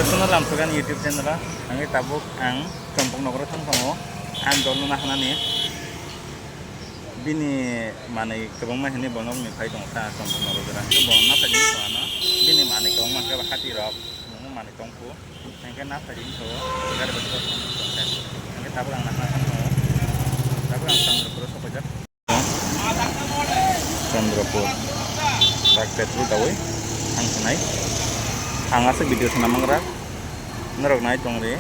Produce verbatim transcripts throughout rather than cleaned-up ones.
Personal Ramsugan YouTube channel o, ang tabuk ang Chompok nogoro thang tongo, ang dol no nahanani. Bini manwi kwbangma hinwi bo nokni phai tong kha, Chompok nogo jora. Bo naphai di ano, bini manwi kwbangma khe hati rok, omo manwi tong kho. Hingke naphai di tong, gari bwswk tong kha. Hingke tabuk ang nahana thang tongo. Tabuk ang Chandrapur o sopaijak. Chandrapur. Tak petrol dawi ang thanai. Ang aswk video sana mangra. Norok nai tong di.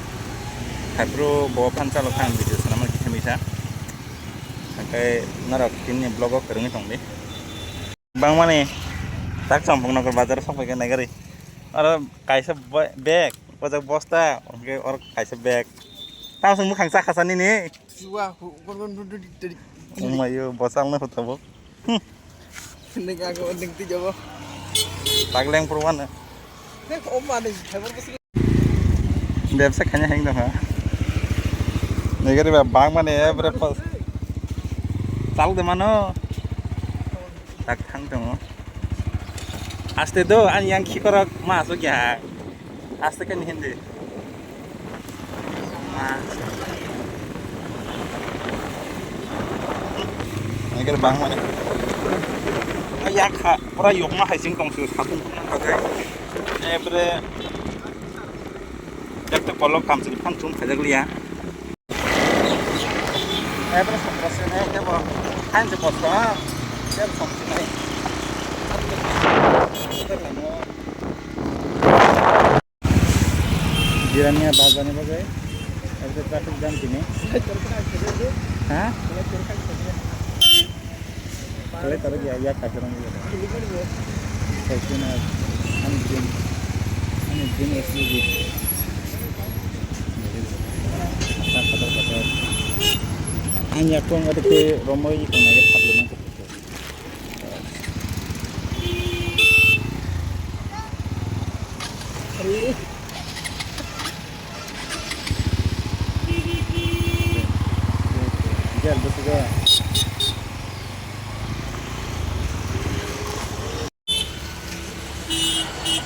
Haibro bo phan chalo kha ang video sana man kisa misa. Hingke norok tini vlog o kwrwngwi tong di. Bangmani tak Chompok nogor bazar o sok pai khe nai gari. Oro kaisa ba-, bag, o jaga bosta, hingke oro kaisa bag. Tamo chwng mwkhang cha kha sa nini? Chua, hu-, hu-, hu-, hu-, hu-, hu-, Omayo, bosal no huta bo. Ning ako ning ti jabo. Tagleng purwan. Nek oma ning, hebar besi. Bebsa khanya heng dong ha. Negeri ba bang mane ebre pos. Chal de mano. Tak thang tongo. Aste do, ani yang khikorok ma asuk ya. Aste kan hindi. Ma. Negeri bang mane. Ay, ya kha, pura yokma hai sing tong su, sakung tong kha kai. Ebre. Jab tak kolok kam sini phang chum khajak liya. Ebre sokra sini, kebo. Hain se kosto, ha? Kebo som sini. Jirania bazar ni bagwi, ekta traffic jam tini. Ha? Kale taro ya, ya kaisa rang ya. Kaisa na, ani green, ani green S U V. Khatar khatar. Ani yakung ada ke romoi itu naik satu macam.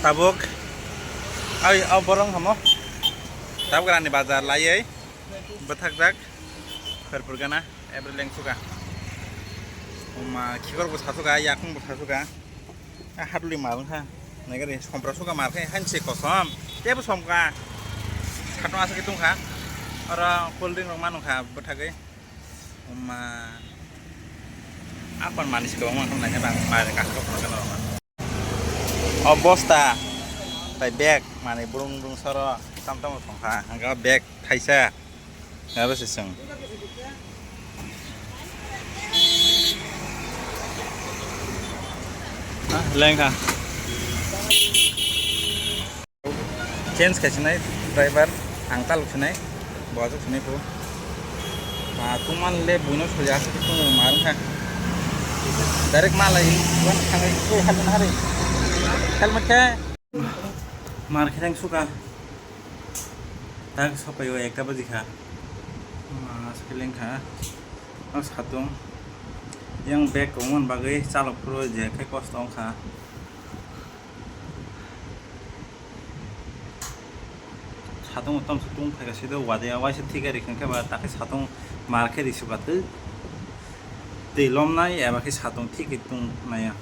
Tabuk ai o borong hamo tabuk rani bazar laiwi bwthakjak Kharpur gana. Ebre lengsuka. Oma khikorokbo sasuka, yakungbo sasuka. A hatuli mar wngkha. Naigari sompra suka mar khe hanse kosom. Tebo somka. Satung aswk tongkha. Oro cold drink rok manukha bwthagwi. Oma. Akon manis kwbangma wngkha naina bang mar kha. O bosta, tai bag, manwi brung brung soro tam tamo tongkha, hwnka bag thaisa, abo se chwng. Ah, lengkha. Change khaisinai driver, ang taluk sinai, bo aswk sinai phu. Ma tungman le buino soya aswk tong ma rwkha. Direct ma lai wan thangai ko helmet hari. Helmet khe mar khe nang suka. Tak sopai o ekta baji kha. Ma aswk lengkha. Ang satung. Yang bag kongmon bagwi chalok phuru je khe kosto wngkha. Satung tom satung phaika sido wadiya waisa thik ari khe ba takhe satung mar khe risuka twi twi lomnai eba khe satung thik tung naya.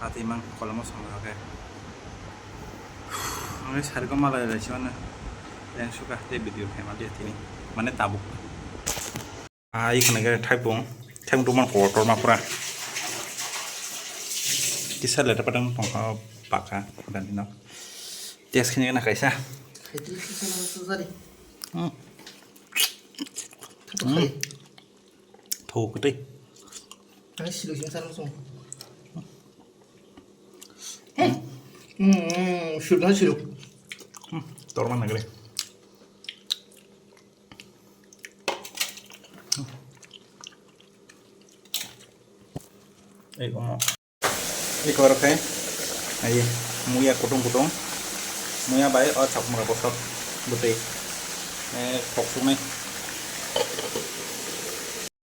Atwi mang kolomno samung khe ang sariko malai lai simano yang suka tei video khe ma dia tini mane tabuk. Ai khna khe thaibung, thaibung tongmani kotor ma pura. Kisa leta patang tongkha baka dani no. Test khini na kaisa. Khaitwi kisa na sujari. Hmm. Khaitwi. Hmm. Thok kwtwi. Ani siluk sing sanu sung. Hmm, hmm, siluk na siluk. Hmm, torma nagre. Ei, omo. Ei, koro khe. Ai, muya kutung kutung. Muya bai, o chakmura bosok. Bwtwi. Eh, kok suknai.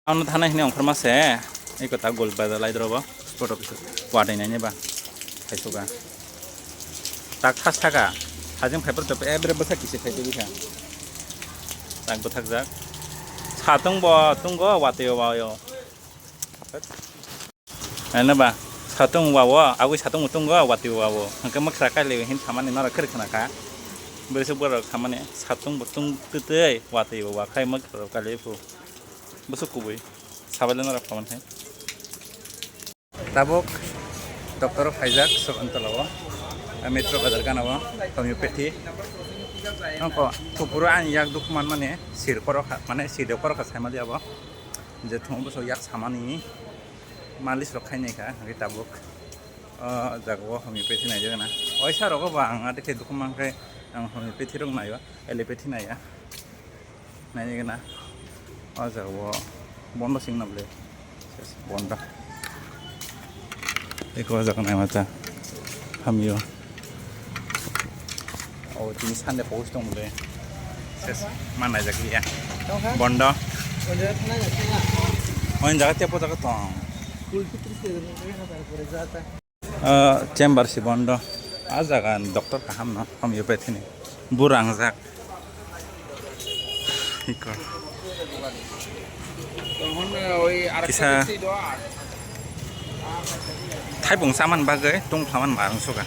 Ano thana hini ongkhorma se. Ei kota gol bazar lai drobo. Spot office. Wadai nai ba. Khaisuka. Tak thas thaka. Hajeng phaiphar to ebre bwsa kisi phai twi kha. Tak bwthakjak. Satung bo tunggo watwi o wayo. Ano ba satung wawo, agwi satung bo tunggo watwi wawo. Hwnkhe mwkhra kailwi hin samani norok khe khna kha. Bwrwi se borok samani satung bo tung twtwi watwi wawa khai mwkhra kailwi phu. Bwswk kubui. Sabaile norok phaman hai. Tabuk doctor o phaijak Sagantola o, Metro Bazar gana o, homeopathy. Nokho kupuro ani yak duk man mane sir korokha, mane sir de korokha saima dia bo. Je thung bwswk yak samani malis rok khainai kha, hwnkhe tabuk o jaga o homeopathy naijak na. Oisa rogo bo ang adikhe duk man khe ang homeopathy rok naio, allopathy naiya. Naina gana o jaga o bondo sing na bwle. Bondo. Eko o jaga naima ta hamio. O tini Sunday post tong bwle. Ses ma naijak ya. Bondo. O jaga tepo jaga tong. Ah, chamber si bondo. Ah, jaga doctor kaham no, homeopathy ni. Burang jak. Iko. Kisa thaipung saman bagwi tungphaman marung suka.